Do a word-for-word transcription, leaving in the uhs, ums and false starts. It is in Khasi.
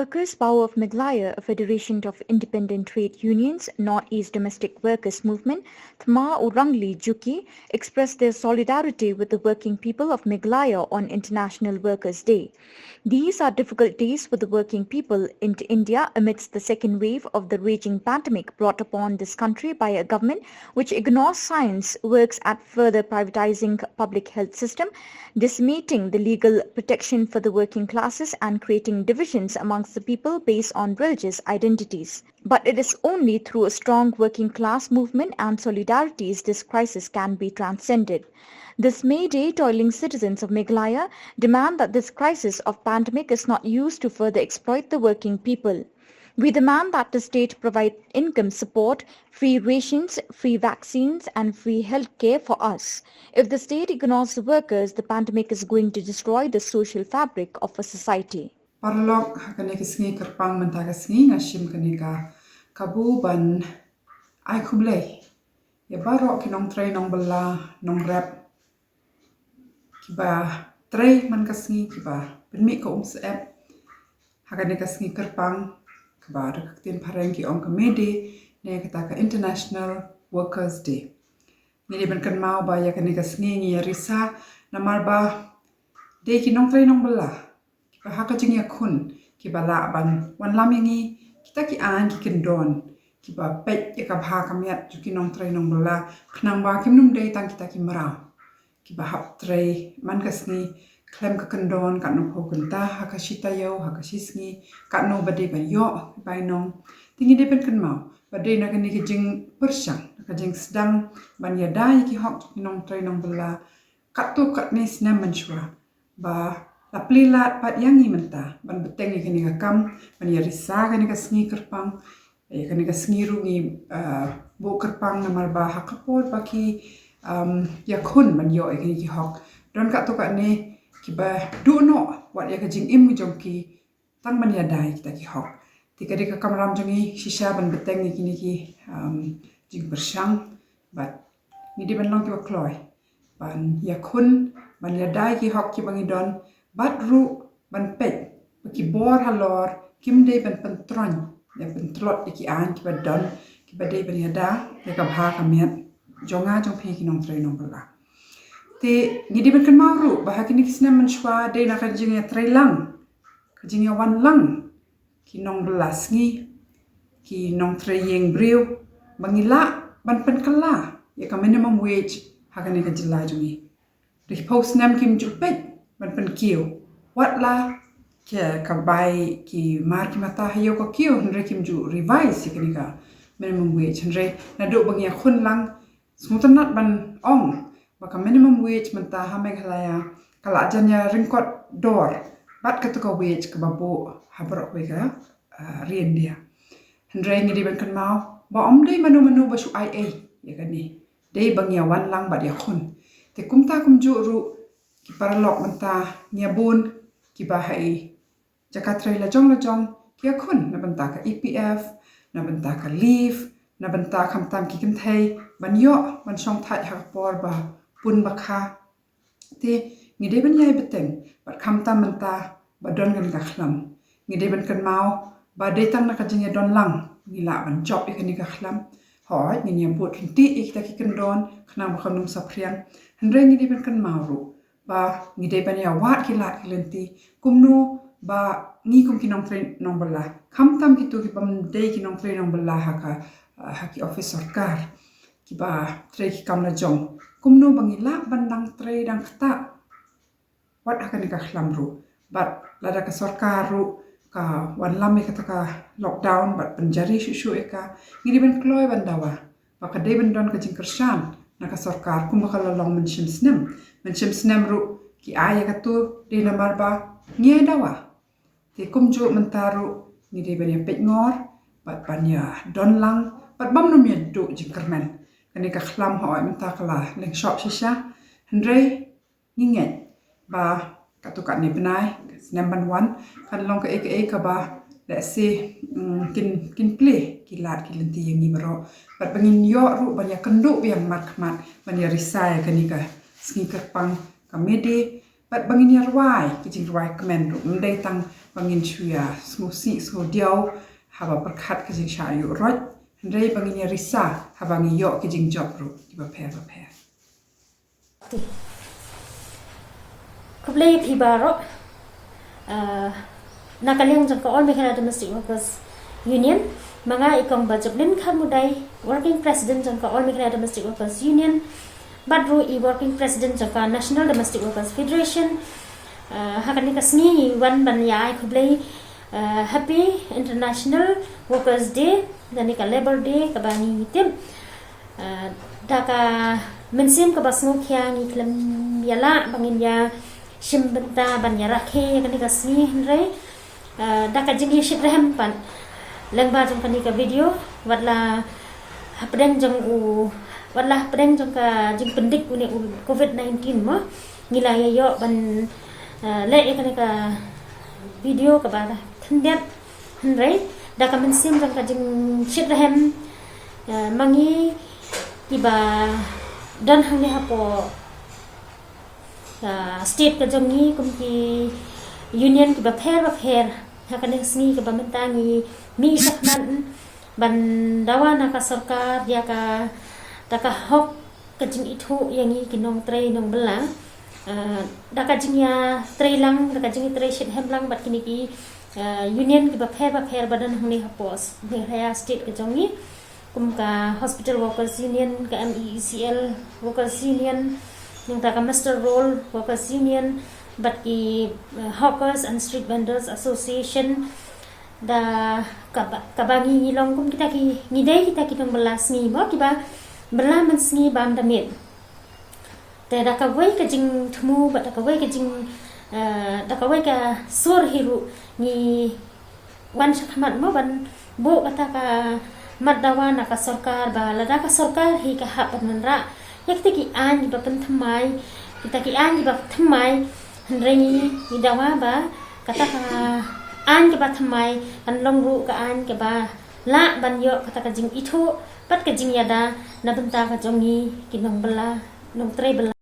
Workers Power of Meghalaya, a federation of independent trade unions, Northeast Domestic Workers Movement, Thma Urangli Juki, expressed their solidarity with the working people of Meghalaya on International Workers' Day. These are difficult days for the working people in India amidst the second wave of the raging pandemic brought upon this country by a government which ignores science, works at further privatizing public health system, decimating the legal protection for the working classes and creating divisions amongst the people based on religious identities. But it is only through a strong working class movement and solidarities this crisis can be transcended. This May Day, toiling citizens of Meghalaya demand that this crisis of pandemic is not used to further exploit the working people. We demand that the state provide income support, free rations, free vaccines, and free health care for us. If the state ignores the workers, the pandemic is going to destroy the social fabric of a society. Paralok, ha kane ka sngi kyrpang mynta ka sngi nga shim kane ka kabu ban ai khublei ïa baroh ki nongtrei nongbylla nongrep kiba trei man ka sngi, kiba pynmih ka umsyep ha kane ka sngi kyrpang kaba da ka ktien phareng ki ong ka May Day ne kata ka International Workers Day. Ngi dei ban kynmaw ba ïa kane ka sngi ngi ïa risa namar ba dei ki nongtrei nongbylla kiba ha ka jingïakhun kiba lah ban wanlam ïa ngi kita ki aiñ ki kyndon kiba peit ïa ka bha ka miat jong ki nongtrei nongbylla, khnang ba kim nym dei tang kita ki mraw kiba hap trei man ka sngi khlem ka kyndon, katno phew kynta ha ka shi taïew, ha ka shi sngi, katno ba dei ban ïoh bainong. Te ngi dei ban kynmaw ba dei na kane ka jingpyrshang, na ka jingsdang ban ïada ïa ki hok jong ki nongtrei nongbylla katto katne snem mynshuwa, ba la plie lad pat ïa ngi mynta ban bteng ïa kane ka kam, ban ïa risa kane ka sngi kyrpang. Ïa kane ka sngi ruh ngi, ah, buh kyrpang namar ba ha ka por ba ki, um, ïakhun ban ïoh ïa kine ki hok, don katto katne kiba duh noh wat ïa ka jingim jong ki tang ban ïada ïa kita ki hok. Te ka dei ka kamram jong ngi shisha ban bteng ïa kine ki, um, jingpyrshang bad ngi dei ban long kiba kloi ban ïakhun, ban ïada ïa ki hok kiba ngi don, bad ruh ban peit ba ki bor halor kim dei ban pyntroiñ, ban pyntlot ïa ki aiñ kiba don, kiba dei ban ïada ïa ka bha ka miat jong nga jong phi ki nongtrei nongbylla. Te ngi dei ban kynmaw ruh ba ha kine ki snem mynshuwa dei na ka jingïatreilang, ka jingïawanlang ki nongbylla sngi, ki nongtrei ïing briew ba ngi lah ban pynkylla ïa ka minimum wage ha kane ka jylla jong ngi. Hynrei phew snem kim ju peit ban pynkiew. Wat la ki, ka bai, ki mar ki mata ha ïew ka kiew, hynrei kim ju revise ïa kane ka minimum wage. Hynrei naduh ba ngi ïakhun lang, sngewtynnat ban ong ba ka minimum wage mynta ha Meghalaya ka la jan ïa ryngkot dor bad kata ka wage kaba buh ha baroh kawei ka, ah, ri India. Hynrei ngi dei ban kynmaw ba ym dei mano mano ba shu ai ei ïa kane. Dei ba ngi ïawanlang bad ïakhun. Te kumta kumjuh ruh ki paralok mynta ngi ïa bun kiba ha i jaka trei lajong lajong ki ïakhun na bynta ka E P F, na bynta ka leave, na bynta khamtam ki kynthei ban ïoh ban shong thait ha ka por ba pun ba kha. Te ngi dei ban ïai bteng bad khamtam mynta ba don kane ka khlam. Ngi dei ban kynmaw ba dei tang na ka jingïadon lang ngi lah ban jop ïa kane ka khlam. Hooid, ngin ïa bud ryntih ïa kita ki kyndon khnang ba kan ym saphriang. Hynrei ngi dei ban kynmaw ruh ba ngi dei ban ïa wad ki lad ki lynti kumno ba ngi kum ki nongtrei nongbylla, khamtam kito ki bym dei ki nongtrei nongbylla ha ka, ha ki office sorkar, kiba trei ki kam lajong, kumno ba ngi lah ban dang trei dang ktah wat ha kane ka khlam ruh. Bad lada ka sorkar ruh ka wanlam ïa kata ka lockdown bad pynjari shuh shuh ïa ka, ngi dei ban kloi ban dawa ba ka dei ban don ka jingkyrshan na ka sorkar kumba ka la long mynshem snem. Mynshem snem ruh ki ai ïa katu dei namar ba ngi ïa dawa. Te kumjuh mynta ruh ngi dei ban ïa peit ngor bad ban ïa don lang bad bym nym ïa duh jingkyrmen. Kane ka khlam hooid mynta ka la lyngshop shisha. Hynrei ngi ngeit ba katto katne bnai, snem ban wan, kan long kaei kaei kaba lehse, mm, kin, kin plie ki lad ki lynti ïa ngi baroh. Bad ba ngin ïoh ruh ban ïa kynduh biang markhmat ban ïa risa ïa kane ka sngi kyrpang ka May Day. Bad ba ngin ïa rwai ki jingrwai kmen ruh, ym dei tang ba ngin shu ïa sngewsih sngewdiaw haba pyrkhat ka jingshah ïuh roit, hynrei ba ngin ïa risa haba ngi ïoh ki jingjop ruh kiba pher ba pher. Khublei phi baroh. Ah, na ka liang jong ka All Meghalaya Domestic Workers Union, ma nga i Kong Bajoblin Kharmudai, Working President jong ka All Meghalaya Domestic Workers Union, bad ruh i Working President jong ka National Domestic Workers Federation. Ah, ha kane ka sngi ngi wan ban ïa ai khublei, ah, Happy International Workers Day, kane ka Labour Day kaba ngi tip. Ah, da ka mynsiem kaba sngewkhia ngi khlem ïa lah ba ngin ïa shim bynta ban ïa rakhe ïa kane ka sngi, hynrei, ah, da ka jingïashit rhem pat lyngba jong kane ka video, wat la hapdeng jong u, wat la hapdeng jong ka jingpyndik une u covid nineteen mo, ngi la ïa ïoh ban, ah, leh ïa kane ka video kaba khyndiat, hynrei da ka mynsiem jong ka jingshit rhem, ah, ma ngi kiba don hangne hapoh, ah, state ka jong ngi kum ki union kiba pher ba pher, ha kane ka sngi kaba mynta ngi mih shakhmat ban dawa na ka sorkar ïa ka, da ka hok ka jingithuh ïa ngi ki nongtrei nongbylla. Ah, da ka jingïatrei lang, da ka jingïatrei shit rhem lang bad kine ki, ah, union kiba pher ba pher ba don hangne hapoh Meghalaya state ka jong ngi, kum ka Hospital Workers Union, ka M E E C L Workers Union, nangta ka Muster Roll Workers Union, bad ki, ah, Hawkers and Street Vendors Association. Da kaba, kaba ngi, ngi long kum kita ki, ngi dei kita ki nongbylla sngi mo, kiba bylla mynsngi bam da miet. Te da kawei ka jingthmu bad da kawei ka jing, ah, da kawei ka sur hi ruh ngi wan shakhmat mo ban buh kata ka mat dawa na ka sorkar ba lada ka sorkar hi ka hap ban wanrah ïa kita ki aiñ kiba pynthymmai, kita ki aiñ kiba thymmai, hynrei ngi, ngi dawa ba kata ka aiñ kaba thymmai kan long ruh ka aiñ kaba lah ban ïoh kata ka jingithuh bad ka jingïada na bynta ka jong ngi ki nongbylla, nongtrei bylla.